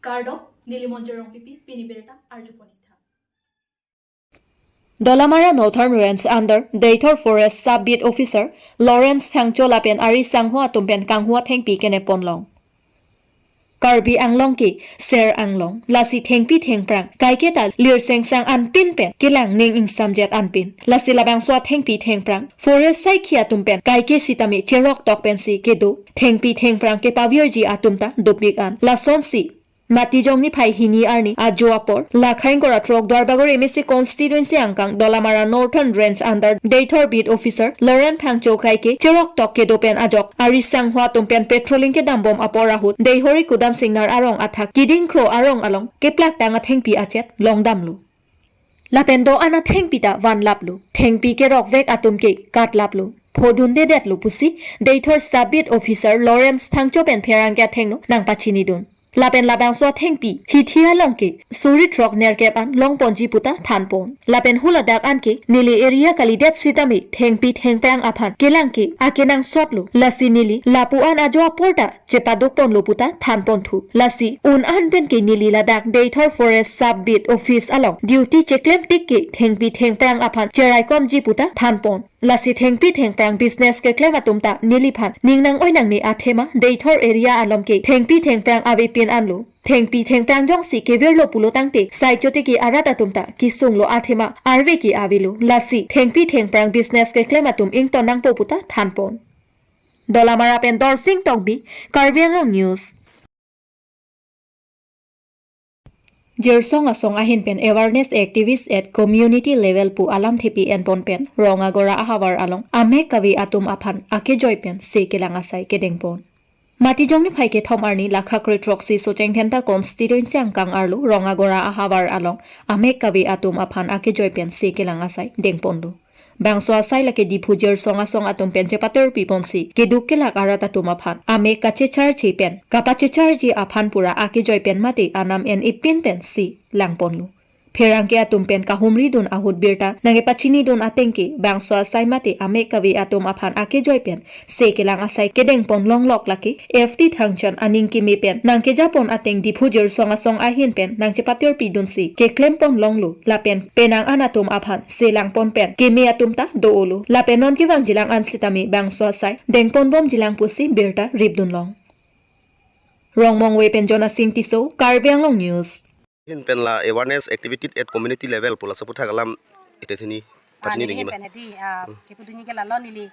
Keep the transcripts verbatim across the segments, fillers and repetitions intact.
Kardom, neli Monjir Rongpipi, pini birta arjupon-ik tha. Dolamara Northern Range under Deithor Forest Sub Beat Officer Lawrence Phangcho lapen ari sangho atum pen kanghu athengpi kenep ponlong. Karbi Anglong ke ser anglong, lasi thengpi thengphrang kaike ta lirsengsang anpin pen kelang ning ingsamjet anpin. Lasi labangso athengpi thengphrang forest saikhi atum pen kaike sitame cherok tok pensi kedo. Thengpi thengphrang kepavirji atum ta dopik an. Lasonsi Matijong niphai hini arni ajo apor, lakha ingkoi ra throk Duarbagori M A C constituency angkang Dolamara Northern Range under Deithor Beat Officer Lawrence Phangcho kaike cherok tok kedo pen ajok ari sangho atum pen patrolling kedambom apor ahut Deihori Kudam Singnar arong athak Kiding Kro arong along keplak tang athengpi achet longdamlo. Lapen do-an athengpi ta vanlaplo. Thengpi kerokvek atum ke katlaplo. Phodundedetlo pusi Deithor Sub Beat Officer Lawrence Phangcho pen pherangke athengno nangpachinidun. Lapen labangso athengpi hithi along ke suri throk nerkep an longponji puta thanpon. Lapen huladak an ke neli area kalidet sitame thengpi thengphrang aphan kelang ke akenangsotlo. Lasi neli lapu-an ajo apor ta chepadukponlo puta thanponthu. Lasi un-an pen ke neli ladak Deithor Forest Sub Beat Office along duty cheklem tik ke thengpi thengphrang aphan cheraikomji puta thanpon. Lasi thengpi thengphrang business keklem atum ta neliphan ning nang-oi nangne athema Deithor area along ke thengpi thengphrang avepin anlo. Thengpi thengphrang jongsi kevirlo pulo tangte sai chotiki arat atum ta kesunglo athema arve ke avelo. Lasi thengpi thengphrang business keklem atum ington nangpo puta thanpon. Dolamara pen Dorsing Tokbi, Karbi Anglong News. Jirsong Asong ahin pen awareness activist at community level pu alam thepi enpon pen Rong Agora ahavar along amek kave atum aphan akejoi pen se kelang asai kedengpon. Matijong niphai kethom arni lakha kre throksi Socheng Dhenta constituency angkang arlo Rong Agora ahavar along amek kave atum aphan akejoi pen se kelang asai dengponlo. Bangso asai lake Diphu Jirsong Asong atum pen chepatur piponsi keduk kelak arat atum aphan amek kachecharji pen kapachecharji aphan pura akejoi pen mate anam en-ipin pensi langponlo. Pherangke atum pen kahumridun ahut birta nangkepachinidun ateng ke bangso asai mate amek kave atum aphan akejoi pen se kelang asai kedengpon longlok lake F T Thangchan aning keme pen nangkejapon ateng Diphu Jirsong Asong ahin pen nangchepatur pidunsi keklempon longlo. Lapen penang an atum aphan se langpon pen keme atum ta do-olo. Lapen non kevangjilang an sitame bangso asai dengponbomjilang pusi birta ripdunlong. Rongmongve pen Jonasing Tisso, Karbi Anglong News. Ahin pen la awareness activity at community level pu laso aputhak alam ite thini Ah, pachini neli dingi ahin ma. Pen hedi, ah, kepudunji ke lalo neli,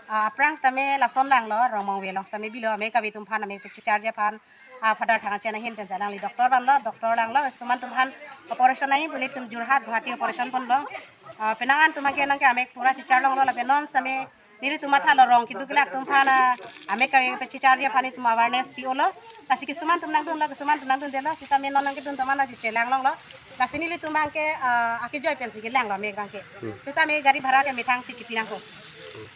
ah, aphrang sitame lason langlo, Rongmongve along sitame bilo, amek kave atum aphan, amek pachecharji aphan, ah, Father Thangchan ahin pen si alangli doctor vanlo, doctor langlo, suman atum aphan operation ahin pu nelitum Jorhat, Guwahati operation ponlo. Ah, penang an atum ke nangke amek pura chechar longlo, lapen non sitame nelitum mathalo rong keduk kelak atum aphan, ah, amek kave pachecharji aphan itum awareness pi-olo. Lasi kesuman atum nangdunlo, kesuman atum nangdundelo, sitame non nangkedun atum aphan ajo chelang longlo. Lasi nelitum abangke, ah, akejoi pensi kelanglo amek abangke. Hmm. Sitame gari bhara ke methang si chipi nangpo.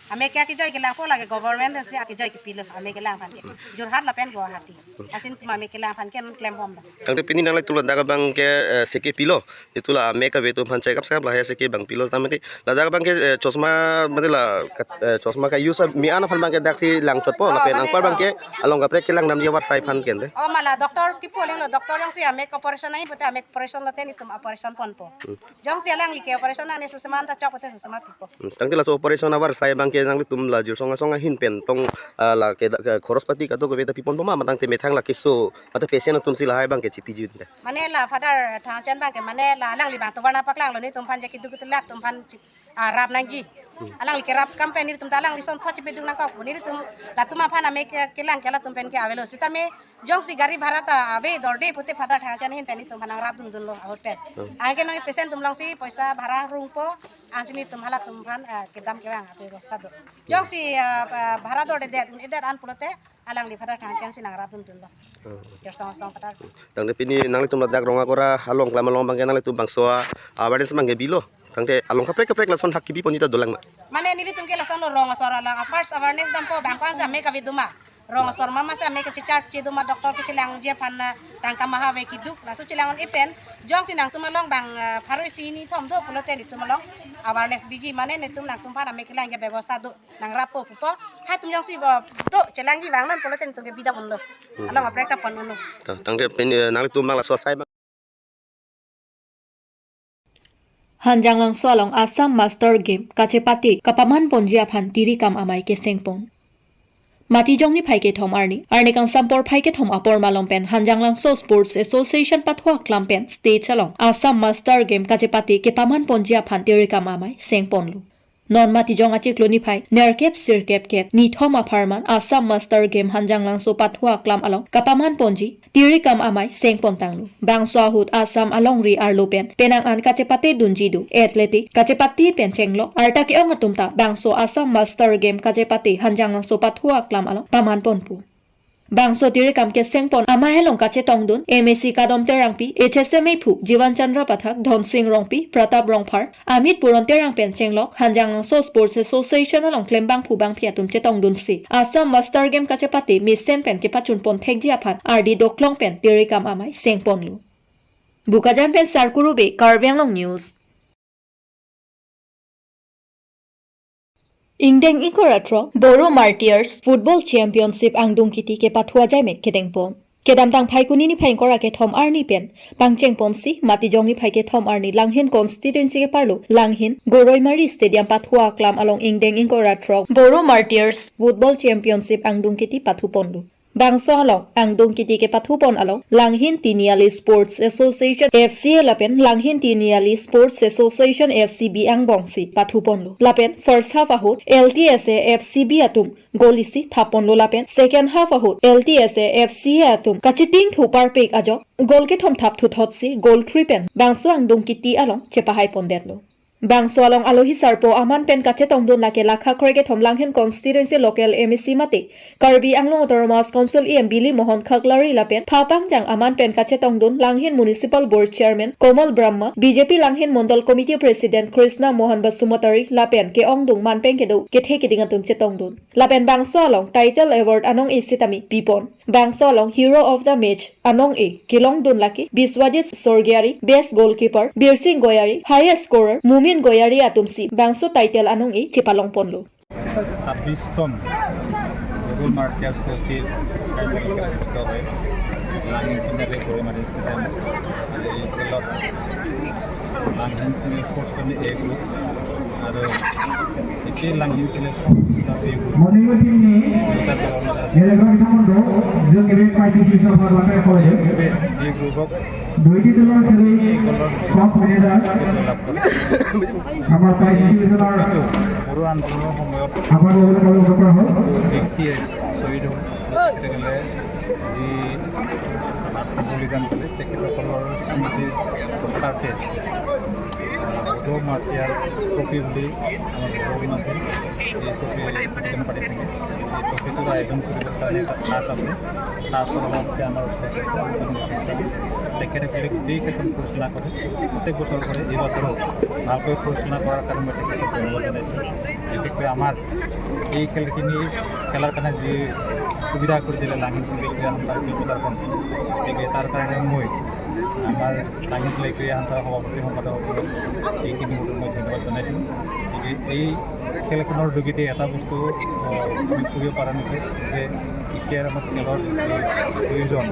Amek ke akejoi kelangpo lake government pensi akejoi kepilo amek kelang aphan ke. Jorhat lapen Guwahati. Lasi itum amek kelang aphan ke non klembomlo. Tangte pini nanglitum ladak abangke, eh, seke pilo. Itum la amek kave atum aphan check up check up lahai seke abang pilo. Tame ti ladak abangke, eh, chosma, mate la, kat-, eh, chosma ka-use me-an aphan abangke daksi langchotpo, Oh, lapen mane angpar abangke along kaprek kelangdamji avarsai aphan kente. Oh, mala doctor kipu lenglo, doctor jongsi amek operation ahin pute amek operation lote nelitum operation ponpo. Hmm. Jongsi alangli ke operation ansi suman ta chok pute susuma pipo. Hmm, tangte laso operation avarsai abangke nanglitum la Jirsong Asong ahin pen tong, ah, lake da-, ke khoros pati kadokave ta piponpo ma, ma tangte methang la keso, mate patient atum si lahai abangke chipiji te. Mane la Father Thangchan abangke mane la alangli abang tovar nangpaklanglo, nelitum aphan je keduk kelak atum aphan chip-, ah, rap nangji. Hmm. Alangli kerap akam pen nelitum ta alangli asonthot chipidun nangkok. Nelitum latum aphan amek ke-, kelang ke latum pen ke avelo. Sitame jongsi gari bhara ta ave dorde pute Father Thangchan ahin pen itum aphan nangrapdundunlo ahut pen. Hmm. Anke non patient atum alongsi poisa bhara rungpo, ansi nelitum halatum aphan, ah, kedam kevang ave bebosta do. Jongsi, ah, ah, bhara dordedet, edet an pulote alangli Father Thangchan si nangrapdundunlo. Hmm. Jirsong Asong Father. Tangte pini nanglitum ladak Rong Agora along kelang along abangke nanglitum bangso awareness abangke bilo. Tangte along kaprek kaprek lason hak kipi ponji ta dolang ma. Mane nelitum ke lasonlo rong asor along first awareness dampo bang ko-ansi amek kave do ma. Rong asor mama si amei kachechar chedo ma doctor kachelangji aphan, ah, tangka maha ave keduk. Laso chelang-un-e pen jongsi nangtum along bang, ah, pharo isi hini thom do pulote netum along awareness biji mane netum nangtum aphan amei kelangji abebosta do nangrapo pupo. Halatum jongsi bo do chelangji vangnon pulote netum ke bidam unlo. Hmm. Along aprek ta pon unlo. To, tangte pen, eh, nanglitum bang laso asai bang. Hanjanglangso along Assam Master Game kachepate kapaman ponji aphan Tirikam Amei keseng pon. Matijong niphai kethom arni, arni kangsam porphai kethom apor malom pen Hanjanglangso Sports Association pathu aklam pen stage along Assam Master Game kachepate kepaman ponji aphan Tirikam Amei seng ponlo. Non Matijong achiklo niphai nerkep sirkep kep nithom apharman Assam Master Game Hanjanglangso pathu aklam along kapaman ponji Tirikam Amei seng pon tanglo. Bangso ahut Assam alongri arlo pen penang an kachepate dunji do athletic kachepate pen chenglok arta ke-ong atum ta bangso Assam Master Game kachepate Hanjanglangso pathu aklam along paman ponpo. Bangso Tirikam keseng pon amei along kachetongdun M A C Kadom Terangpi, H S M A phu Jivan Chandra Pathak, Dhonsing Rongpi, Pratap Rongphar, Amit Puron Terang pen chenglok Hanjanglangso Sports Association along klembangphu bangphi atum chetongdunsi Assam Master Game kachepate mesen pen kepachun pon thekji aphan ardi doklong pen Tirikam Amei seng ponlo. Bokajan pen Sarkuru Bey, Karbi Anglong News. Ingdeng ingkoi ra throk Bodo Martyrs Football Championship angdung kiti kepathu ajaimek kedeng pon. Kedamtang Phaikuni niphai ingkoi ra kethom arni pen pangcheng ponsi Matijong niphai kethom arni Langhin constituency keparlo Langhin Goroimari Stadium pathu aklam along ingdeng ingkoi ra throk Bodo Martyrs Football Championship angdung kiti pathu ponlo. Bangso along angdung kiti kepathu pon along Langhin Tiniali Sports Association F C A lapen Langhin Tiniali Sports Association F C B angbongsi pathu ponlo. Lapen first half ahut L T S A F C B atum goal isi thap ponlo lapen second half ahut L T S A F C A atum kachiting thu parpik ajok goal kethom thap thuthotsi goal three pen bangso angdung kiti along chepahai pondetlo. Bangso along alohi sarpo aman pen kachetongdun lake lakha krekethom Langhin constituency local M A C mate Karbi Anglong Autonomous Council E M Bili Mohan Khaklari lapen phapangjang aman pen kachetongdun Langhin Municipal Board Chairman Komal Brahma, B J P Langhin Mondol Committee President Krishna Mohan Basumatary lapen ke-ongdung manpeng kedo kethe keding atum chetongdun. Lapen bangso along title award anong-e sitame pipon. Bangso along Hero of the Match anong-e kelongdun lake Biswajit Sorgiari, Best Goalkeeper, Birsing Goyari, Highest Scorer, Mumin Goyari atumsi bangso title anong-e chepalong ponlo. ছাব্বিশতম Bodo martyrs ট্ৰফিৰ final অনুষ্ঠিত হয়। Langhin Tiniali Goroimari stadium. আজি এই খেলত Langhin village sports A group আৰু একে Langhin village sports B group, দুটা দলৰ মাজত এই গ্ৰুপে বি গ্ৰুপক এই গ'লৰ জয়লাভ কৰে। কিন্তু বড়ো আন্দোলনৰ সময়ত ব্যক্তিয়ে শ্বহীদ হ'ল। তেখেতসকলে যি বলিদান দিলে, তেখেতসকলৰ স্মৃতিৰ স্বাৰ্থে বড়ো মাৰ্টিয়াৰ ট্ৰফি বুলি আমাৰ বড়ো মানুহে এই ট্ৰফি আয়োজন কৰি থাকে। এই ট্ৰফিটোৰ আয়োজন কৰিবৰ কাৰণে এটা ট্ৰাষ্ট আছে। ট্ৰাষ্টৰ সভাপতি আমাৰ ওচৰত আছে, অঞ্জন গোস্বামী। তেখেতসকলে গোটেইকেইখন পৰিচালনা কৰে, প্ৰত্যেক বছৰ কৰে। এই বছৰো ভালকৈ পৰিচালনা কৰাৰ কাৰণে মই তেখেতক ধন্যবাদ জনাইছোঁ। বিশেষকৈ আমাৰ এই খেলখিনি খেলাৰ কাৰণে যি সুবিধা কৰি দিলে লাংহিন ক্ৰীড়া সন্থাৰ কৰ্মীসকল, গতিকে তাৰ কাৰণে মই আমাৰ লাংহিন ক্ৰীড়া সন্থাৰ সভাপতি সম্পাদকসকলক এইখিনি মুহূৰ্তত মই ধন্যবাদ জনাইছোঁ। গতিকে এই খেলখনৰ যোগেদি এটা বস্তু, আহ, আমি কৰিব পৰা নাই যে এতিয়াৰ আমাৰ খেলৰ প্ৰয়োজন।